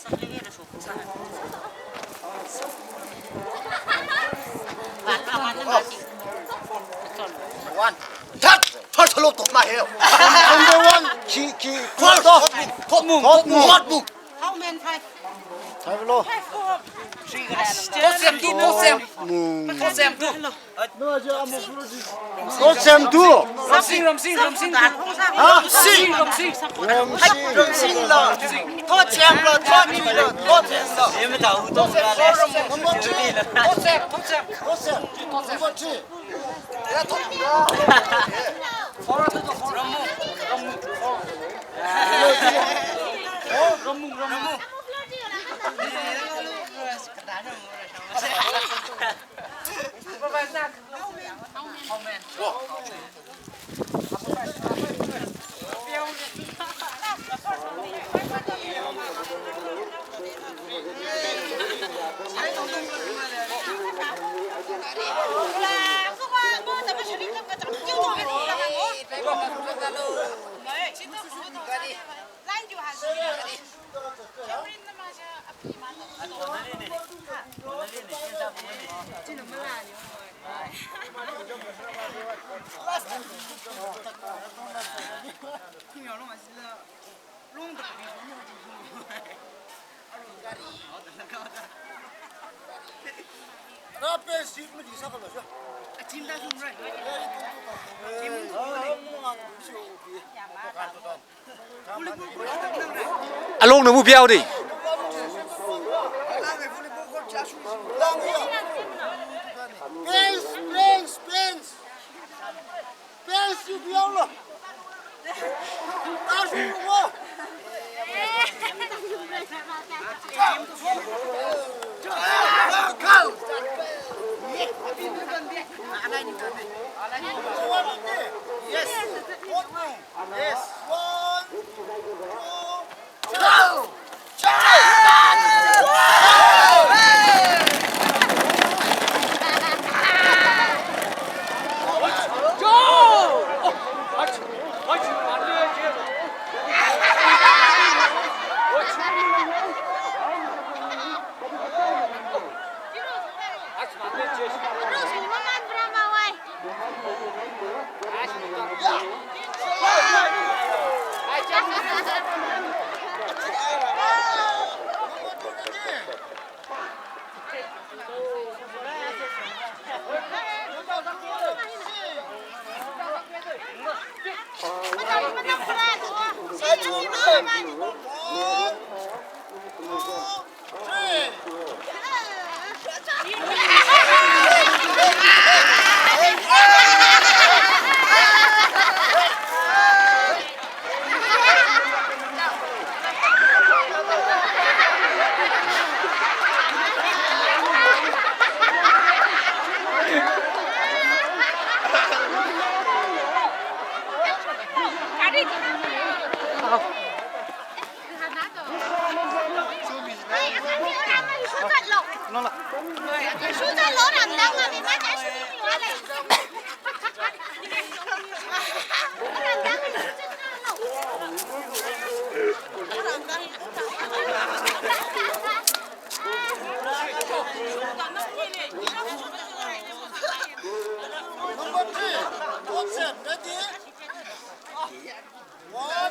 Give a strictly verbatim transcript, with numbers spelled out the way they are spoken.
One. Third, third lok top ma hai. Number one, ki, ki, first, top, top mung, top mung, top mung. How many? Five. Five lo. Five, four. Three. Top sem two, top sem. Mung. Top sem two. Third sem two. Ramsing, Ramsing, Ramsing. Ha? Ramsing, Ramsing. Ramsing la. Third sem la, third sem la, third sem la. Number three. Third sem, third sem. Third sem. Number three. Four, four. Ramsing, Ramsing. Along na mu piao di. Pens, pens, pens. Pens, you piao lo. Tasu mo. Yes. Yes. One, two, go! Number three, Joseph, ready? One.